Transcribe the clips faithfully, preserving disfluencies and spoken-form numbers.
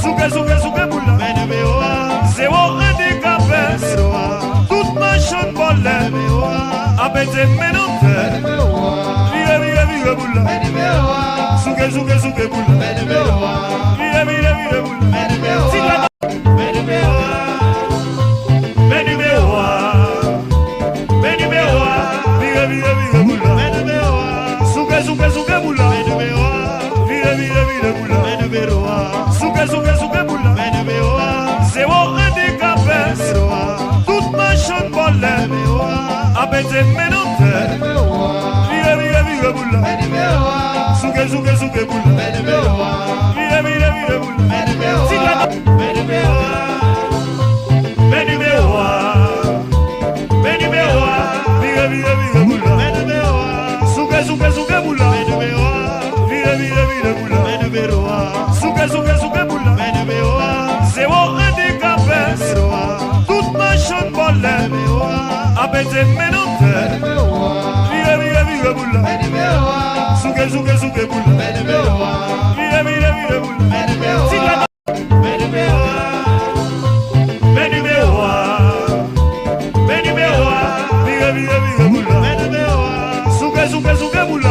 Souke, souke, souke boul la. Zewo andikape. Tout machann vòlè ap mete men nan fè. Vire, vire, vire boul la. Souke, souke, souke boul la. Vire, vire, vire boul la. Ti grann Men nimewo a. Men nimewo a. Vire, vire, vire boul la. Souke, souke, souke boul la. Vire, vire, vire boul la. Souke, souke, souke boul la. Zewo andikape. Tout machann vòlè ap mete men nan fè. Vire, vire, vire boul la. Souke, souke, souke boul la. Vire, vire, vire boul la. Ti grann Men nimewo a. Men nimewo a. Men nimewo a. Vire, vire, vire boul la. Souke, souke, souke boul la. Vire, vire, vire boul la. Souke, souke, souke boul la. Zewo andikape. Tout machann vòlè ap mete men nan fè. Vire, vire, vire boul la. Souke, souke, souke boul la. Vire, vire, vire boul la. Ti grann Men nimewo a. Men nimewo a. Vire, vire, vire boul la. Souke, souke, souke boul la.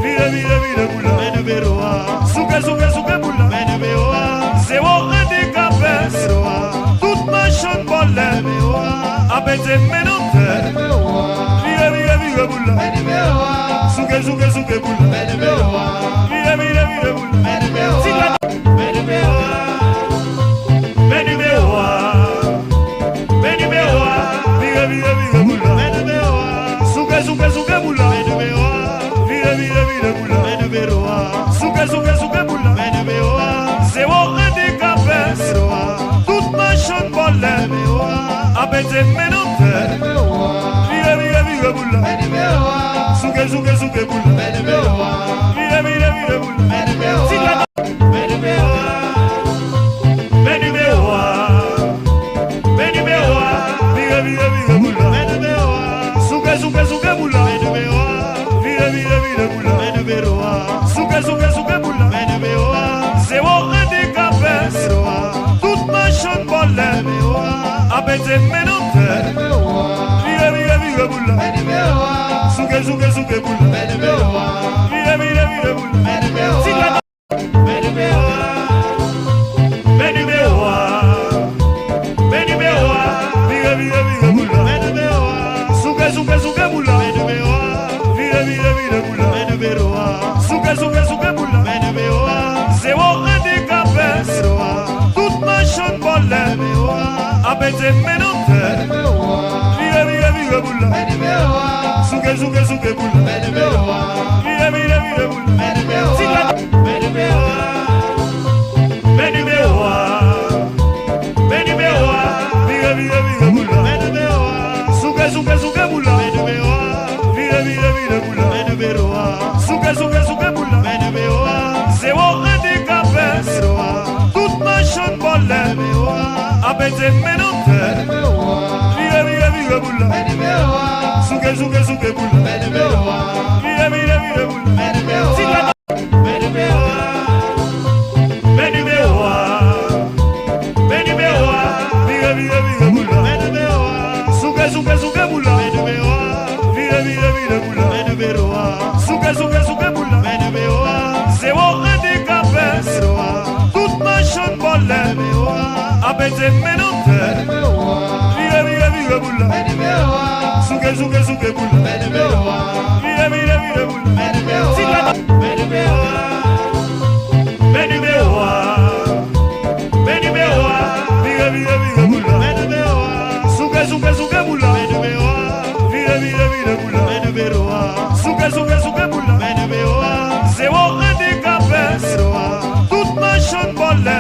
Vire, vire, vire boul la. Souke, souke, souke boul la. Zewo andikape. Tout machann vòlè ap mete men nan fè. Vire, vire, vire boul la. Souke, souke, souke boul la. Vire, vire, vire boul la. Ti grann Men nimewo a. Men nimewo a. Men nimewo a. Vire, vire, vire boul la. Souke, souke, souke boul la. Vire, vire, vire boul la. Souke, souke, souke boul la. Zewo andikape. Tout machann vòlè ap mete men nan fè. Vire, vire, vire boul la. Souke, souke, souke boul la. Vire, vire, vire boul la. Ti grann Men nimewo a. Men nimewo a. Men nimewo a. Vire, vire, vire boul la. Souke, souke, souke boul la. Vire, vire, vire boul la. Souke, souke, souke boul la. Zewo andikape. Tout machann vòlè ap mete men nan fè. Vire, vire, vire boul la. Souke, souke, souke boul la. Vire, vire, vire boul la. Ti grann Men nimewo a. Men nimewo a. Men nimewo a. Vire, vire, vire boul la. Souke, souke, souke boul la. Vire, vire, vire boul la. Souke, souke, souke boul la. Zewo andikape. Tout machann vòlè ap mete men nan fè. Vire, vire, vire boul la. Souke, souke, souke boul la. Vire, vire, vire boul la. Ti grann Men nimewo a. Men nimewo a. Men nimewo a. Vire, vire, vire boul la. Souke, souke, souke boul la. Vire, vire, vire boul la. Souke, souke, souke boul la. Zewo andikape. Tout machann vòlè ap mete men nan fè. Vire, vire, vire boul la. Souke, souke, souke boul la. Vire, vire, vire boul la. Ti grann Men nimewo a. Men nimewo a. Men nimewo a. Vire, vire, vire boul la. Souke, souke, souke boul la. Vire, vire, vire boul la. Souke, souke, souke boul la. Zewo andikape. Tout machann vòlè ap mete men nan